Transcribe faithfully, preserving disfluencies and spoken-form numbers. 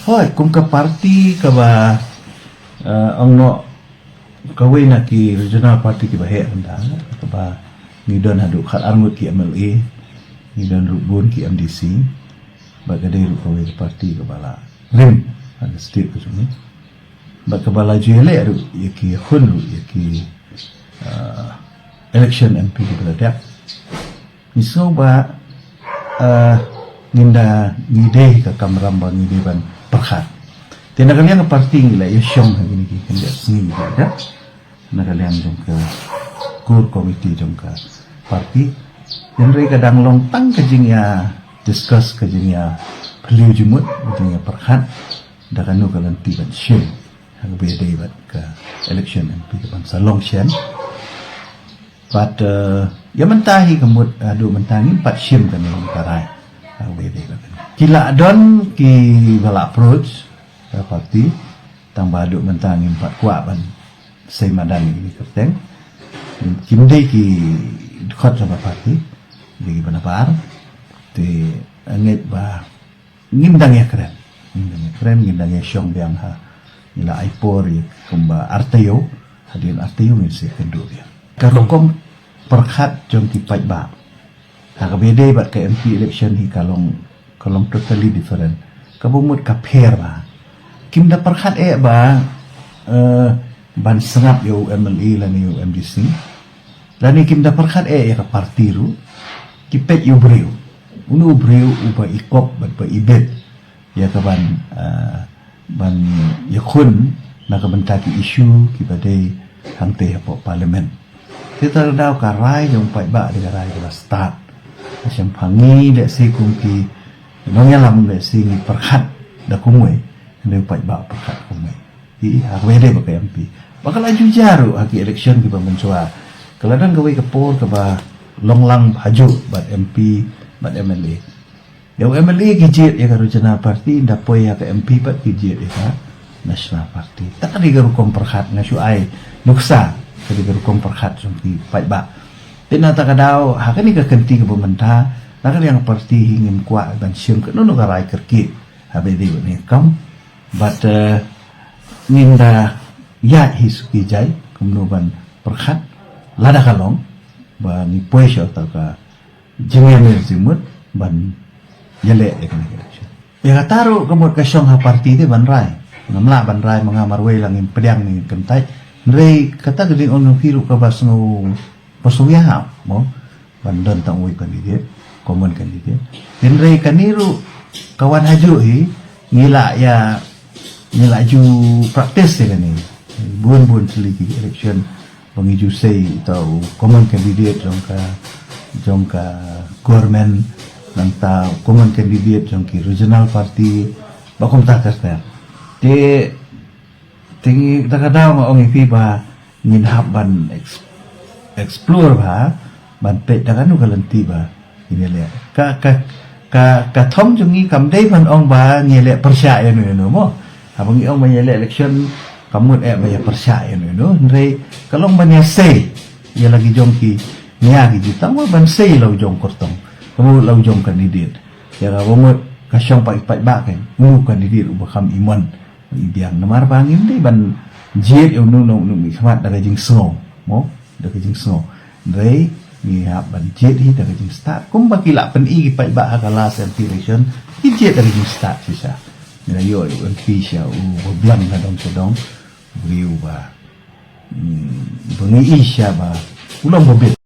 Hoi, kum ka parti kaba, eh, ong noh, kawei na ki regional party kiba heh mynta, kaba ngi don haduh khat arngut ki M L A, ngi don ruh bun ki M D C, bad ka dei ruh kawei ka parti kaba la rim ha ka state ka jong ngi. Bad kaba la ju ïaleh ruh ïa ki khun ruh ïa ki, eh, election M P kiba la dep. Ngi sngew ba, eh, ngin da ngi dei ka kamram ba ngi dei ban pyrkhat. Te na ka liang ka parti ngi la ïa shong ha kine ki khyndiat sngi ngi la dep na ka liang jong ka core committee jong ka parti. Hynrei ka dang long tang ka jingïa discuss, ka jingïa phylliew jingmut, ka jingïa pyrkhat da kano ka lynti ban shim ha kaba ïadei bad ka election M P kaban sa long shen. Bad, eh, ïa mynta hi ka mut, eh, haduh mynta ngim pat shim kane ka rai ha kaba ïadei bad kane. Ki la don kiba la approach ka parti, tang ba haduh mynta ngim pat kwah ban sei madan ïa kine ki kyrteng. Kim dei ki dkhot jong ka parti, dei kiba nabar. Te ngeit ba ngim dang ïa kren. Ngim dang ïa kren, ngim dang ïa shong biang ha. Ngi la ai por ïa kumba ar taïew, hadien ar taïew ngin sa ïakynduh biang. Ka rukom pyrkhat jong ki paidbah ha kaba ïadei bad ka M P election hi ka long, ka long totally different. Kaba mut ka pher bha. Kim da pyrkhat eh ba, eh, ban sngap ïa u M L A lane ïa u M D C. Lane kim da pyrkhat eh ïa ka parti ruh. Ki peit ïa u briew. Uno u briew uba i kop bad ba i bit ïa ka ban, eh, ban ïakhun na ka bynta ki issue kiba dei hangtei hapoh parliament. Te ta ka daw ka rai jong paidbah dei ka rai kaba stad. Ka shempang ngi lehse kum ki nongïalam lehse ngi pyrkhat da kumwei, hynrei paidbah pyrkhat kumwei. Hi ha kawei de ba ka M P. Ba ka la ju jia ruh ha ki election kiba mynshuwa. Ka la don kawei ka por kaba long lang hajuh bad M P bad M L A. Ïa u M L A ki jied ïa ka Regional Party, da poi ïa ka M P pat ki jied ïa ka National Party. Ta ka dei ka rukom pyrkhat, nga shu ai nuksa ka dei ka rukom pyrkhat jong ki paidbah. Te na ta ka daw ha kane ka kynti kaba mynta, na ka liang party hi ngim kwah ban shim kano kano ka rai kyrkieh ha ba dei ba ne kam. Bad, eh, ngin da ïaid hi suki jai kumno ban pyrkhat lada ka long ba ngi poi sha uta ka jingïamir jingmut ban ïaleh ïa kane ka election. Ïa kata ruh ka mut ka shong ha party te ban rai. Ngam lah ban rai ma nga marwei la ngin pdiang ne ngin kyntait. Hynrei kata ka jingong jong phi ruh kaba sngew, ba sngew ïahap mo. Ban don tang uwei candidate, common candidate. Hynrei kane ruh ka wan hajuh hi, ngi la ïa, ngi la ju practice ïa kane. Bun bun tylli ki election ba ngi ju sei uta u common candidate jong ka, jong ka government, nangta common candidate jong ki regional party, ba kumta ter ter. Te, te ngi da ka daw nga ong ïa phi ba ngin hap ban ex-, explore bha, ban peit da kano ka lynti ba ngin ïaleh. Ka, ka, ka, ka thong jong ngi kam dei ban ong ba ngi ïaleh pyrshah ïano ïano mo. Haba ngi ong ba ngi ïaleh election, kam mut eh ba ïa pyrshah ïano ïano. Hynrei ka long ban ïa sei ïa la ki jong ki nia ki jutang, ban sei la u jong kyrtong, ka mut la u jong candidate. Ïa ka ba mut ka shong pat pat ba ka u candidate uba kham imon. I biang namar ba ngim dei ban jied ïa uno uno uno mihkhmat da ka jingsngew mo, da ka jingsngew. Hynrei ngi hap ban jied hi da ka jingstad kumba ki la pyni ki paidbah ha ka last M P election. Ki jied da ka jingstad shisha. Ngi la ïoh ïa u M P sha u ba biang na dong sha dong, briew ba, hmm, ba ngi i sha ba u long ba bit.